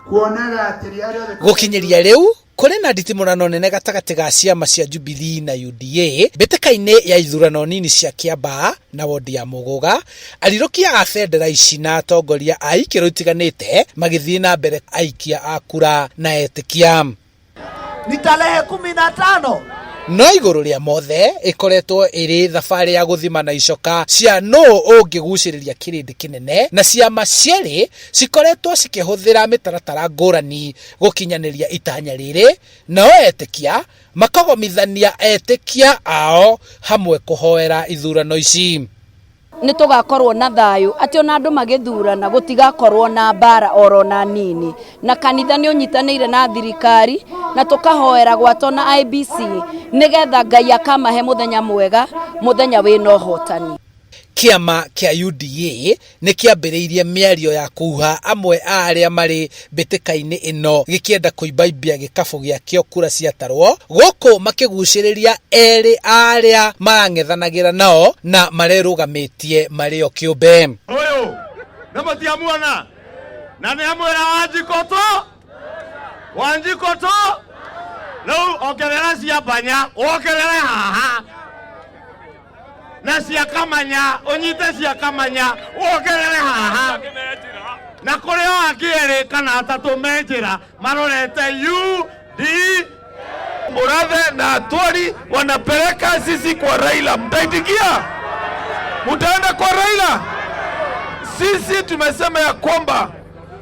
Kuonaga atĩ rĩrĩa rĩothe. Gũkinyĩria rĩu, kũrĩ na nditimũrano nene gatagatĩ ga ciama cia Jubilee na UDA mbĩtĩka-inĩ ya ithurano nini cia Kiambaa na wondi ya Mũgũga, arirũkia a bendera ici na atongoria a ikĩro itiganĩte magĩthiĩ na mbere aikia a kura na etĩkia. Ni tarehe 15. No igũrũ rĩa mothe, ĩkoretwo ĩrĩ thabarĩ ya gũthima na icoka cia nũũ ũngĩgucĩrĩria kĩrĩndĩ kĩnene, na ciama cierĩ cikoretwo cikĩhũthĩra mĩtaratara ngũrani gũkinyanĩria itanya rĩrĩ, nao etĩkia makagomithania etĩkia ao hamwe kũhoera ithurano ici. Nĩ tũgakorwo na thayũ atĩ ona andũ magĩthurana gũtigakorwo na mbara oro na nini, na kanitha nĩ ũnyitanĩire na thirikari na tũkahoera gwato na IEBC nĩgetha Ngai akamahe mũthenya mwega, mũthenya wĩna ũhotani. Kĩama kĩa UDA nĩ kĩambĩrĩirie mĩario ya kũhuha amwe a arĩa marĩ mbĩtĩka-inĩ ĩno gĩkĩenda kũimbaimbia gĩkabũ gĩakĩo kura ciatarwo, gũkũ makĩgucĩrĩria erĩ a arĩa marang'ethanagĩra nao na marerũgamĩtie marĩ o kĩũmbe. Ũyũ nĩ mũtiamuona na nĩ amwĩra Wanjikũ tũ Wanjikũ tũ rĩu ongerera cia banya wongerere haha na cia kamanya ũnyite cia kamanya wongerere haha na kũrĩ o angĩ erĩ kana atatũ me njĩra marorete U D. Murathe na Atwoli wanapeleka sisi kwa Raila. Mtaitikia? Mutaenda kwa Raila? Sisi tumesema ya kwamba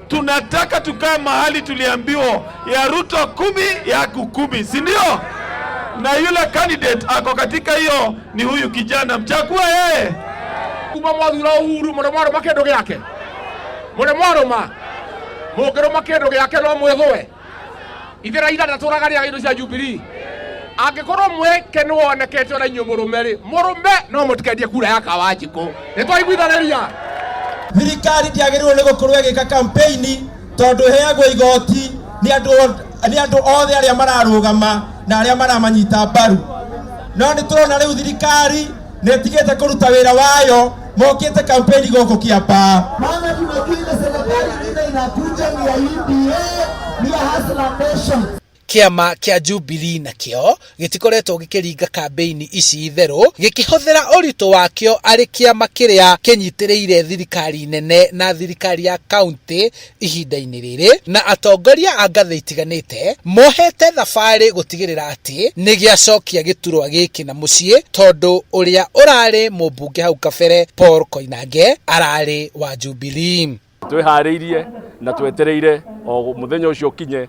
tunataka tukae mahali tuliambiwa ya Ruto 10 yaku 10, si ndio? Na yule candidate ako katika hiyo ni huyu kijana, mchakue yeye. Kuma mwathura Uhuru mũrĩ mwarũma kĩndũ gĩake, mũrĩ mwarũma, mũngĩrũma kĩndũ gĩake no mwĩthũe. Ithe Raila ndatũraga rĩaga indo cia Jubilee. Angĩkorwo mweke nĩ wonekete ona inyuĩ mũrũme rĩ, mũrũme no mũtikendie kura ya Kawanjikũ. Nĩ twaiguithanĩria. Thirikari ndĩagĩrĩirwo nĩ gũkorwo ĩgĩka campaign tondũ ĩheagwo igoti nĩ andũ othe arĩa mararũgama na arĩa maramanyita mbaru. No nĩ tũrona rĩu thirikari nĩ ĩtigĩte kũruta wĩra wayo, mokĩte campaign gũkũ Kiambaa. Maana tunajua ile serikali ingine inakuja ni ya UDA, ni ya Hustler Nation. Kĩama kĩa Jubilee nakĩo gĩtikoretwo gĩkĩringa kambĩini ici itherũ, gĩkĩhũthĩra ũritũ wakĩo arĩ kĩama kĩrĩa kĩnyitĩrĩire thirikari nene na thirikari ya kaunti ihinda-inĩ rĩrĩ, na atongoria a ngathĩ itiganĩte mohete thabarĩ gũtigĩrĩra atĩ nĩ gĩacokia gĩturwa gĩkĩ na mũciĩ, tondũ ũrĩa ũrarĩ mũmbunge hau kabere Paul Koinange ararĩ wa Jubilee. Twĩharĩirie na twetereire o mũthenya ũcio ũkinye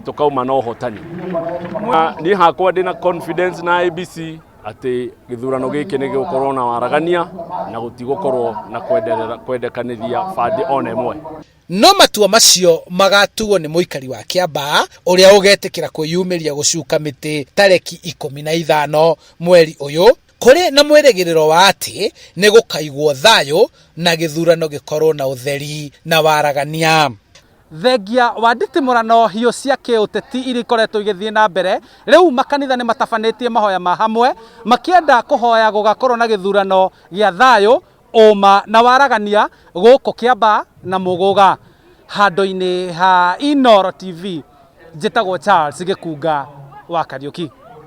tũkauma na ũhotani. Niĩ hakwa ndĩna confidence na IEBC atĩ gĩthurano gĩkĩ nĩ gĩgũkorwo na waragania na gũtigũkorwo na kwendekanĩria bandĩ ona ĩmwe. No matua macio magatuo nĩ mũikari wa Kiambaa ũrĩa ũgetĩkĩra kwĩyumĩria gũcuka mĩtĩ tarĩki 15 mweri ũyũ, kũrĩ na mwĩrĩgĩrĩro wa atĩ nĩ gũkaigwo thayũ na gĩthurano gĩkorwo na ũtheri na waragania. Thengia wa nditimũrano hiũ cia kĩũteti iria ikoretwo igĩthiĩ na mbere, rĩu makanitha nĩ matabanĩtie mahoya ma hamwe makĩenda kũhoya gũgakorwo na gĩthurano gĩa thayũ, ũma na waragania gũkũ Kiambaa na Mũgũga. Handũ-inĩ ha Inooro TV, njĩtagwo Charles Gĩkunga wa Kariũki.